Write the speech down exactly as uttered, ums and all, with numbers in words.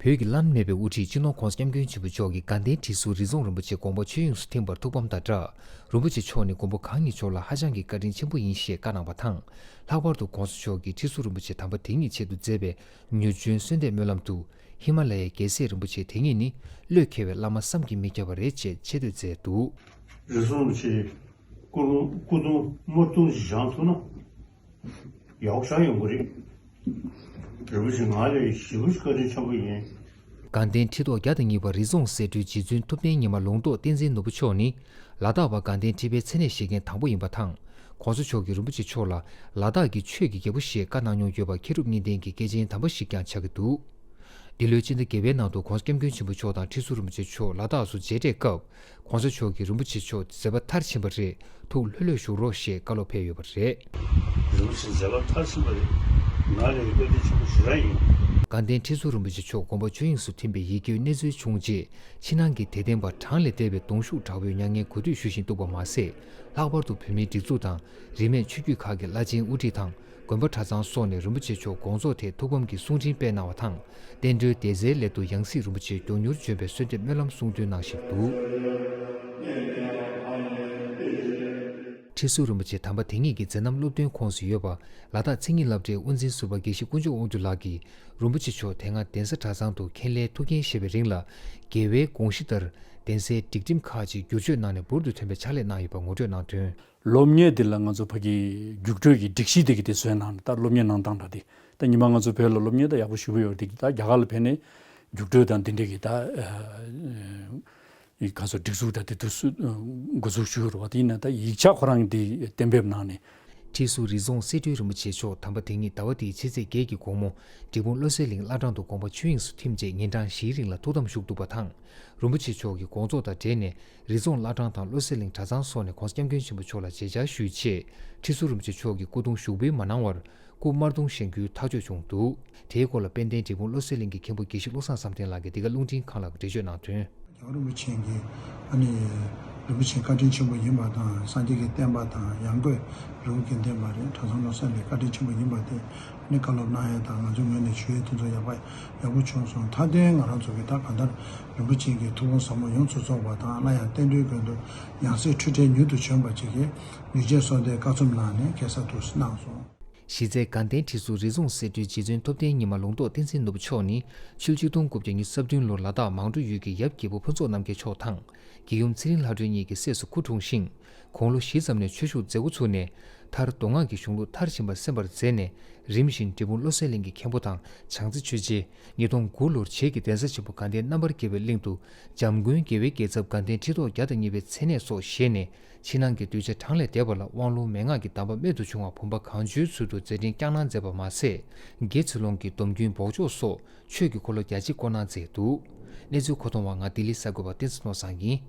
བོད་ཀྱི་བླ་ན་མེད་པའི་དབུ་ཁྲིད་སྤྱི་ནོར་༧གོང་ས་༧སྐྱབས་མགོན་ཆེན་པོ་མཆོག་གིས་དགའ་ལྡན་ཁྲི་ཟུར་རི་རྫོང་རིན་པོ་ཆེ་དགོངས་པ་ཆོས་དབྱིངས་སུ་ཐིམ་པར་ཐུགས་ཕམ་དང་སྦྲགས། རིན་པོ་ཆེ་མཆོག་ནི་མགོན་པོ་གང་ཉིད་མཆོག་ལ་ཧ་ཅང་གི་བཀའ་དྲིན་ཆེན་པོ་ཡིན་ཞེས་བཀའ་གནང་བ་དང་། ལྷག་པར་དུ་༧གོང་ས་མཆོག་གིས་ཁྲི་ཟུར་རིན་པོ་ཆེ་དམ་པ་དེ་ཉིད་ཆེད་དུ་མཛད་པའི་མྱུར་འབྱོན་གསོལ་འདེབས་སྨོན་ལམ་དུ། ཧི་མ་ལ་ཡའི་རྒྱལ་སྲས་རིན་པོ་ཆེ་དེ་ཉིད་ནི་བློས་འཁེལ་བའི་བླ་མ་བསམ་གྱིས་མི་ཁྱབ་པ་རེད་ཅེས་ཆེ་བསྟོད་མཛད་འདུག། རི་རྫོང་རིན་པོ་ཆེ་སྐུ་རུང་སྐུ་གདུང་དམར་གདུང་ཞིག་བཞེངས་ཐུབ་ན། ཡག་པོ་ཞེ་དྲག་ཡོང་གི་རེད། རིན་པོ་ཆེ་ང་ལ་ཞེ་པོ་ཞིག་བཀའ་དྲིན་ཆེན་པོ་ཡིན། དགའ་ལྡན་ཁྲི་ཐོག་བརྒྱ་དང་གཉིས་པ་རི་རྫོང་གསེར་སྒྲོན་རྗེ་བཙུན་ཐུབ་བསྟན་ཉི་མ་ལུང་རྟོགས་བསྟན་འཛིན་ནོར་བུ་མཆོག་ནི། ལ་དྭགས་པ་དགའ་ལྡན་ཁྲི་པའི་མཚན་གནས་བཞེས་མཁན་དང་པོ་ཡིན་པ་དང་། ༸གོང་ས་མཆོག་གིས་རིན་པོ་ཆེ་མཆོག་ལ་ལ་དྭགས་ཀྱི་ཆོས་ཀྱི་རྒྱལ་པོ་ཞེས་བཀའ་གནང་མྱོང་ཡོད་པ་མཁས་གྲུབ་གཉིས་ལྡན་གྱི་སྐྱེས་ཆེན་དམ་པ་ཞིག་ཀྱང་ཆགས་ཀྱི་འདུག། འདི་ལོའི་སྤྱི་ཟླ་བརྒྱད་པའི་ནང་དུ་༸གོང་ས་༸སྐྱབས་མགོན་ཆེན་པོ་མཆོག་དང་ཁྲི་ཟུར་རིན་པོ་ཆེ་མཆོག་ལ་དྭགས་སུ་མཇལ་འཕྲད་སྐབས། ༸གོང་ས་མཆོག་གིས་རིན་པོ་ཆེ་མཆོག་མཛད་པ་མཐར་ཕྱིན་པ་རེད། ཐུགས་ལྷོད་ལྷོད་བཞུགས་རོགས་ཞེས་བཀའ་སློབ་ཕེབས་ཡོད་པ་རེད། རིན་པོ་ཆེ་མཛད་པ་མཐར་ཕྱིན་པ་རེད། ང་ལ་ཡི་བཀའ་དྲིན་ཆེན་པོ་ཞེ་དྲག་ཡིན། དགའ་ལྡན་ཁྲི་ཟུར་རིན་པོ་ཆེ་མཆོག་དགོངས་པ་ཆོས་དབྱིངས་སུ་ཐིམ་པའི་ཡིད་སྐྱོའི་གནས་ཚུལ་བྱུང་རྗེས། ཕྱི་ནང་གི་དད་ལྡན་པ་གྲངས་ལས་འདས་པའི་གདུང་ཤུགས་དྲག་པོས་མྱ་ངན་གུས་འདུད་ཞུ་བཞིན་འདུག་པ་མ་ཟད། ལྷག་པར་དུ་བོད་མིའི་སྒྲིག་འཛུགས་དང་རིས་མེད་ཆོས་བརྒྱུད་ཁག་གི་བླ་ཆེན་དབུ་ཁྲིད་དང་། དགོན་པ་གྲྭ་ཚང་སོགས་ནས་རིན་པོ་ཆེ་མཆོག་དགོངས་རྫོགས་ཐད་ཐུགས་ཕམ་གྱི་གསུང་འཕྲིན་སྤེལ་གནང་བ་དང་། བསྟན་འགྲོའི་བདེ་རྩའི་སླད་དུ་ཡང་སྲིད་རིན་པོ་ཆེ་མགྱོགས་མྱུར་འབྱོན་པའི་གསོལ་འདེབས་སྨོན་ལམ་གསུང་འདོན་གནང་བཞིན་འདུག། ཁྲི་ཟུར་རིན་པོ་ཆེ་དམ་པ་དེ་ཉིད་ཀྱི་མཛད་རྣམ་སློབ་སྟོན་ཁོངས་སུ་ཡོད་པ། ལ་དྭགས་མཚན་ཉིད་བསླབ་གྲྭའི་དབུ་འཛིན་ཟུར་པ་དགེ་བཤེས་དཀོན་མཆོག་དབང་འདུས་ལགས་ཀྱིས། རིན་པོ་ཆེ་མཆོག་དེ་སྔ་གདན་ས་གྲྭ་ཚང་དུ་མཁྱེན་ལས་ཐུགས་འགན་བཞེས་པའི་རིང་ལ། རྒྱལ་བའི་དགོངས་གཞི་ལྟར་གདན་སའི་སྒྲིག་ཁྲིམས་ཁག་ཅིག་བསྒྱུར་བཅོས་གནང་ནས་འབུར་དུ་ཐོན་པའི་ཕྱག་ལས་གནང་ཡོད་པ་ངོ་སྤྲོད་གནང་དོན། སློབ་གཉེར་འདི་ལ་ང་ཚོ་ཕ་གི་རྒྱུགས་སྤྲོད་ཀྱི་སྒྲིག་གཞི་དེ་གི་དེ་བཟོས་གནང་ནས་ད་སློབ་གཉེར་གནང་སྟངས་འདྲ་དེ། ད་ཉི་མ་ང་ཚོ་བོད་ལ་སློབ་གཉེར་ད་ཡག་པོ་ཞེ་པོ་ཡོད་རེད། ད་རྒྱ་གར་ལ་ཕེབས་ནས་རྒྱུགས་སྤྲོད་དང་འདི་འདྲ་གི་ད་ཨ་ཨ་ག་ཚོད་སྒྲིག་འཛུགས་ད་དེ་དུས་སུ་འགོ་འཛུགས་ཞུས་ཡོད་རེད་བ། དེ་ཡིན་ན་ད་ཡིག་ཆ་ཁོ་རང་གིས་འདི་གཏན་འབེབས་གནང་ནས། ཁྲི་ཟུར་རི་རྫོང་གསེར་སྒྲོན་རིན་པོ་ཆེ་མཆོག་དམ་པ་དེ་ཉིད་ཟླ་བ་འདིའི་ཕྱི་ཚེས་བརྒྱད་ཀྱི་དགོང་མོ་འབྲས་སྤུངས་བློ་གསལ་གླིང་བླ་བྲང་དུ་དགོངས་པ་ཆོས་དབྱིངས་སུ་ཐིམ་རྗེས་ཉིན་གྲངས་བཞིའི་རིང་ལ་ཐུགས་དམ་བཞུགས་འདུག་པ་དང་། རིན་པོ་ཆེ་མཆོག་གི་དགོངས་རྫོགས་དང་འབྲེལ་ནས། རི་རྫོང་བླ་བྲང་དང་བློ་གསལ་གླིང་གྲྭ་ཚང་སོགས་ནས་༸གོང་ས་༸སྐྱབས་མགོན་ཆེན་པོ་མཆོག་ལ་མཇལ་བཅར་ཞུས་རྗེས། ཁྲི་ཟུར་རིན་པོ་ཆེ་མཆོག་གི་སྐུ་གདུང་ཞུགས་འབུལ་མ་གནང་བར། སྐུ་དམར་གདུང་བཞེངས་རྒྱུའི་ཐག་གཅོད་བྱུང་འདུག། དེའི་སྐོར་ལ་དཔལ་ལྡན་འབྲས་སྤུངས་བློ་གསལ་གླིང་གི་མཁན་པོ་དགེ་བཤེས་བློ་བཟང་བསམ་གཏན་ལགས་ཀྱིས་འདི་ག་རླུང་འཕྲིན་ཁང་ལ་འགྲེལ་བརྗོད་གནང་དོན། རྒྱལ་བ་རིན་པོ་ཆེ་གིས་ཨ་ནི་རིན་པོ་ཆེ་བཀའ་དྲིན་ཆེན་པོ་ཡིན་པ་དང་། སངས་རྒྱས་ཀྱི་བསྟན་པ་དང་ཡང་སྒོས་རི་བོ་དགེ་ལྡན་པ་རེད། གྲྭ་ཚང་བློ་གསལ་གླིང་བཀའ་དྲིན་ཆེན་པོ་ཡིན་པ་དེ། ནི་བཀའ་སློབ་གནང་ཡ་དང་། ང་ཚོའི་ངོས་ནས་ཞུ་ཡ་དེ་ཚོ་ཡག་པ་ཡག་པོ་བྱུང་སོང་། མཐའ་དོན་ང་རང་ཚོ་གི་ད་གང་ལྟར་རིན་པོ་ཆེ་གི་ཐུགས་དགོངས་ཟབ་མོ་ཡོངས་སུ་རྫོགས་པ་དང་། སླར་ཡང་བསྟན་འགྲོའི་མགོན་དུ་ཡང་སྲིད་འཁྲུལ་བྲལ་མྱུར་དུ་བྱོན་པ་བཅས་ཀྱི་ལུས་བྱད་གསོལ་འདེབས་བཀའ་ཚོམས་གནང་ནས་གེ་སར་དུ་གནང་སོང་། གཞི་རྩའི་དགའ་ལྡན་ཁྲི་ཟུར་རི་རྫོང་གསེར་སྒྲོན་རྗེ་བཙུན་ཐུབ་བསྟན་ཉི་མ་ལུང་རྟོགས་བསྟན་འཛིན་ནོར་བུ་མཆོག་ནི། ཕྱི་ལོ་ཆིག་སྟོང་དགུ་བརྒྱ་ཉི་ཤུ་རྩ་བདུན་ལོར་ལ་དྭགས་མང་སྤྲོ་ཡུལ་གྱི་ཡབ་རྒྱལ་པོ་ཕུན་ཚོགས་རྣམ་རྒྱལ་མཆོག་དང་། རྒྱལ་ཡུམ་ཚེ་རིང་ལྷ་སྒྲོན་གཉིས་ཀྱི་སྲས་སུ་སྐུ་འཁྲུངས་ཤིང་། དགུང་ལོ་བཞི་ཙམ་ནས་ཆོས་ཞུགས་མཛད་འགོ་ཚུགས་ནས། མཐར་མདོ་སྔགས་ཀྱི་གཞུང་ལུགས་མཐར་ཕྱིན་པ་གསན་པར་མཛད་ནས། རིམ་བཞིན་འབྲས་སྤུངས་བློ་གསལ་གླིང་གི་མཁན་པོ་དང་། བྱང་རྩེ་ཆོས་རྗེ། ཉིས་སྟོང་དགུ་ལོར་བྱེས་ཀྱི་གདན་ས་ཆེན་པོ་དགའ་ལྡན་རྣམ་པར་རྒྱལ་བའི་གླིང་དུ། འཇམ་མགོན་རྒྱལ་བའི་རྒྱལ་ཚབ་དགའ་ལྡན་ཁྲི་ཐོག་བརྒྱ་དང་གཉིས་པའི་མཚན་གནས་སོགས་བཞེས་ནས། ཕྱི་ནང་གི་གདུལ་བྱ་གྲངས་ལས་འདས་པ་ལ་དབང་ལུང་མན་ངག་གི་གདམས་པ་རྨད་དུ་བྱུང་བ་བུམ་པ་གང་བྱོའི་ཚུལ་དུ་མཛད་འཕྲིན་བསྐྱངས་གནང་མཛད་པ་མ་ཟད། དགེ་ཚུལ་སློང་གི་སྡོམ་རྒྱུན་འབོགས་ཆོག་སོགས་ཆོས་ཀྱི་འཁོར་ལོ་རྒྱ་ཆེ་བསྐོར་གནང་མཛད་འདུག། གནས་ཚུལ་མཁོ་གཏོང་བ་ང་ལྡི་ལི་གསར་འགོད་པ་བསྟན་འཛིན་ནོར་བཟང་ཡིན།